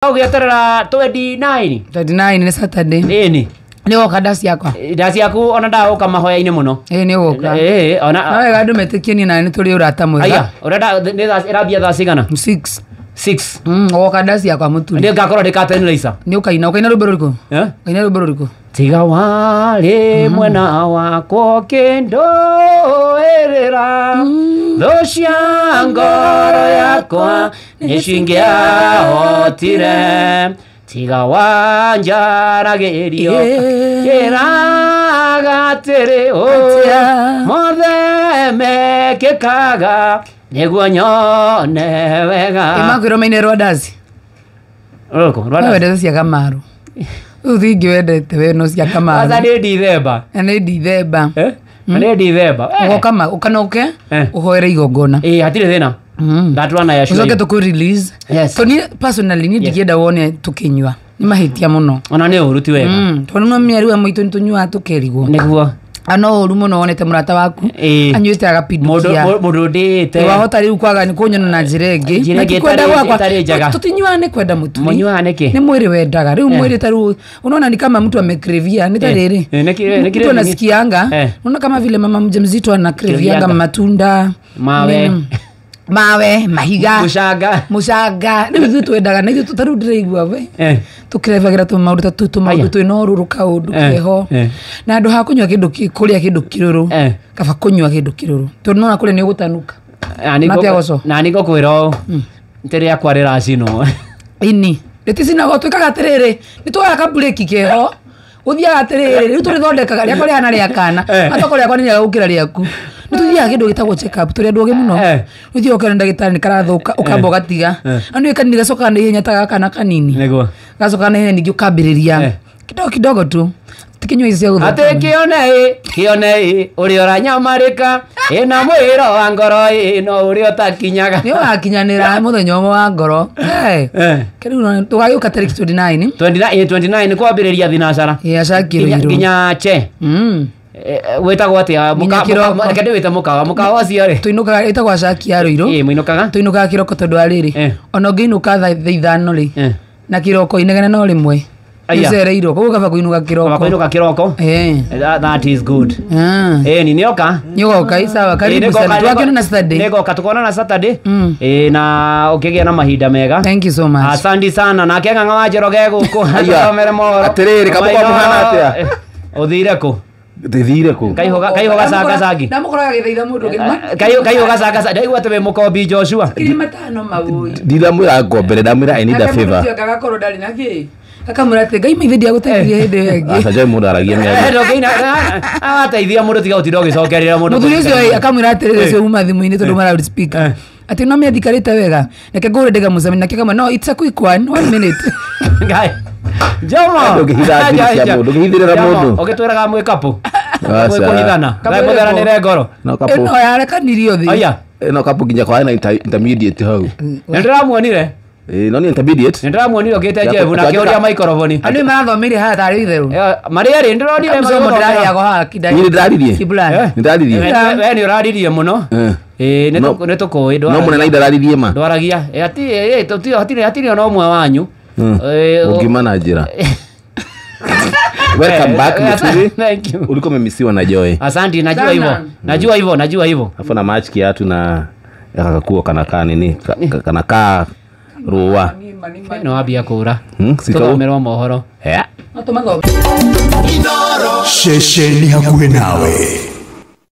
Ũgĩeterera 29. 29 nĩ Saturday. Ĩni. Nĩ ũgoka ndaci yakwa. Ndaci yaku ona ndaũka mahoya-inĩ mũno. Ĩĩ nĩ ũgoka. Ĩĩ ona. No wega andũ metĩkie niĩ nawe nĩ tũrĩ ũrata mwega. Aya, ũrenda nĩ thaa ĩrambia thaa cigana? 6. 6. Ũgoka ndaci yakwa mũturi. Nĩ ngakorwo ndĩ curtain raiser. Nĩ ũkaina, ũkaina rwĩmbo rũrĩkũ? Eh? Ũkaina rwĩmbo rũrĩkũ? Tiga warĩ mwena wakwa ũkĩndũĩrĩra thũ cia ngoro yakwa nĩcingĩahotire tiga wanjaragĩrio njĩraga atĩrĩ Atĩa? mothe mekĩkaga nĩguo nyone wega. Ĩmakwĩrwo maine rwa ndaci. Rũrĩkũ? Rwa No ndaci? wendete cia Kamaru. Rĩu thingi wendete we no cia Kamaru. Kwanza nĩ Ndithemba. Na nĩ Ndithemba. Eh? Na nĩ Ndithemba. Ũgoka ma ũkanoke Eh. ũhoere igongona. Ĩĩ hatirĩ thĩna. Ndatura na yacu. Ũcoke tũkũ release. Yes. To niĩ personally niĩ ndingĩenda wone tũkĩnyua. Nĩ mahĩtia mũno. Ona nĩ ũru ti wega. Tondũ no mĩario ya maitũ nĩ tũnyuaga tũkerigwo. Nĩguo. Na no ũru mũno wonete mũrata waku Ĩĩ. anyuĩte Mũndũ agapindukia. mũndũ ndĩĩte. Wahota rĩu kwaga nĩ kũnyona na njĩra ĩngĩ. Njĩra Na ĩngĩ ti kwenda gwakwa. ĩtarĩ njega. Tũtinyuaga nĩ kwenda mũturi. Mũnyuaga nĩkĩ? Nĩ mwĩrĩ wendaga. Rĩu mwĩrĩ ta rĩu unaona ni kama mtu amekrevia ni ta rĩrĩ. Nĩ Mtu craving. anasikianga. Unaona kama vile mama mjamzito anakrevianga Krevianga. matunda. Mawe. Nini? Mawe, mahiga. Mũcanga. Mũcanga. Rĩu ithuĩ twendaga na ithuĩ ta rĩu ndĩraigua we. Tũkirevagira tũmaũndũ ta tũu tũmaũndũ Aya. twĩna ũrũrũ kaũndũ keho. Na handũ ha kũnyua kĩndũ kũrĩa kĩndũ kĩrũrũ kaba kũnyua kĩndũ kĩrũrũ tondũ nona kũrĩa nĩ ũgũtanuka. Natia goco. Na nĩ ngũkwĩra ũũ. Nĩ rĩakwa rĩracinwo. Ini rĩticinagwo twĩkaga atĩrĩrĩ nĩ tuoyaga kaburĩki keho ũthiaga atĩrĩrĩ rĩu tũrĩthondekaga rĩakwa rĩhana rĩa kana atoko rĩakwa nĩ rĩega gũkĩra rĩaku. Nĩ tũthiaga kĩndũ gĩtagwo check up tũrĩ andũ ogĩ mũno. Ũthiaga ũkera ndagĩtarĩ nĩ karathũka ũkamba ũgatiga. Na nĩ kanini gacokaga na ihenya ta gaka kanini. Nĩguo. Gacokaga na ihenya ningĩ ũkambĩrĩria kidogo kidogo tu. Tikinyua ici cia gũthũka. Atĩ kĩone ĩ kĩone ĩ ũrĩa ũranyamarĩka ĩna mwĩro wa ngoro ĩ no ũrĩa ũtakinyaga. Nĩ ũgakinyanĩra mũthenya ũmwe wa ngoro. Kĩrĩu tũgagĩũka tarĩki 29. 29 nĩ kwambĩrĩria thinacara. Ĩ acakĩrwo irũ. Nginya che. Wĩtagwo atĩa? Nginya kĩroko. Reke ndĩwĩte mũkawa. Mũkawa ũcio rĩ? Tũinũkaga ĩtagwo acaki ya Rũirũ. Ĩ mũinũkaga? Tũinũkaga kĩroko tondũ wa rĩrĩ. Ona ũngĩinũka thaa ithano rĩ. Na kĩroko inegene no rĩmwe. Nĩũcereirwo koguo kaba kũinũka kĩroko. Kaba kũinũka kĩroko. That is good. Ĩ ni nĩoka? Nĩ ũgoka sawa karibu sana. Twakĩonana Saturday. Nĩgoka tukonana Saturday. Ĩ na ũkĩgĩa na mahinda mega. Thank you so much. Asante sana. Nake Ng'ang'a wa Njoroge gũkũ. Athomere mohoro. Atĩrĩrĩ kabũkwa mũhana atĩa? Ũthire kũ? Ndĩthire kũ? Kaiho gacangacangi. Ndamũkoraga gĩthaitha mũndũ ũngĩ. Kaiho gacangacangi. Ndaigua atĩ wĩ mũkombi Joshua. Ngiri matano mawũi. Ndinamwĩra ngombere ndamwĩra I need a favor. Ũcio agakorwo ndarĩ na kĩ. Akamwĩra atĩ Ngai maithe ndiagũteithirie hĩndĩ ĩyo ĩngĩ. Aca Joy mũndũ aragia mĩario. Ndũngĩina awateithia mũndũ tiga gũtinda ũgĩcokerera mũndũ. Mũthuri ũcio akamwĩra atĩrĩrĩ ũcio uma thimũ-inĩ tondũ uma loudspeaker. Atĩ no mĩathikarĩte wega. Reke ngũre ndĩgamũcemania nake akamwĩra no it's a quick one, 1 minute. Ngai. Jomo. Ndũngĩhitha thiri cia mũndũ, ndũngĩhithĩrĩra mũndũ. Ũgĩtwĩraga mwĩ kapũ. Aca. Mwĩkũhithana. Mũtheranĩre ngoro. No kapũ. Ĩno yarekanirio thĩ. Aya. Ĩno kapũ nginya kwa na intermediate hau. Nĩ ndĩramuonire. Ĩĩ no nĩ intermediate. Nĩ ndĩramuonire ũkĩte Jebu na akĩũria microphone. Andũ marathomeire haha tarĩ itherũ. Marĩ erĩ ndĩronire Mũcomo ndĩrarĩagwo haha kidai. Niĩ nĩndĩraririe. Kibulani. Nĩndĩraririe. We nĩ ũraririe mũno. Ĩĩ nĩ tũkũĩ No mũnene ndararirie ma. Ndwaragia. Hatirĩ ona ũmwe wanyu. Ũngiuma na njĩra. Welcome back Muturi. Thank you. Ulikuwa umemisiwa na Joy. Asante, najua hivyo. Najua hivyo, najua hivyo. Afu na match kiatu na kakakuo kanakaa nini? Kanakaa rũa. No ambia kũra. Tũthomerwo mohoro. Yeah. No tũmathome. Ceceni hakuhĩ nawe.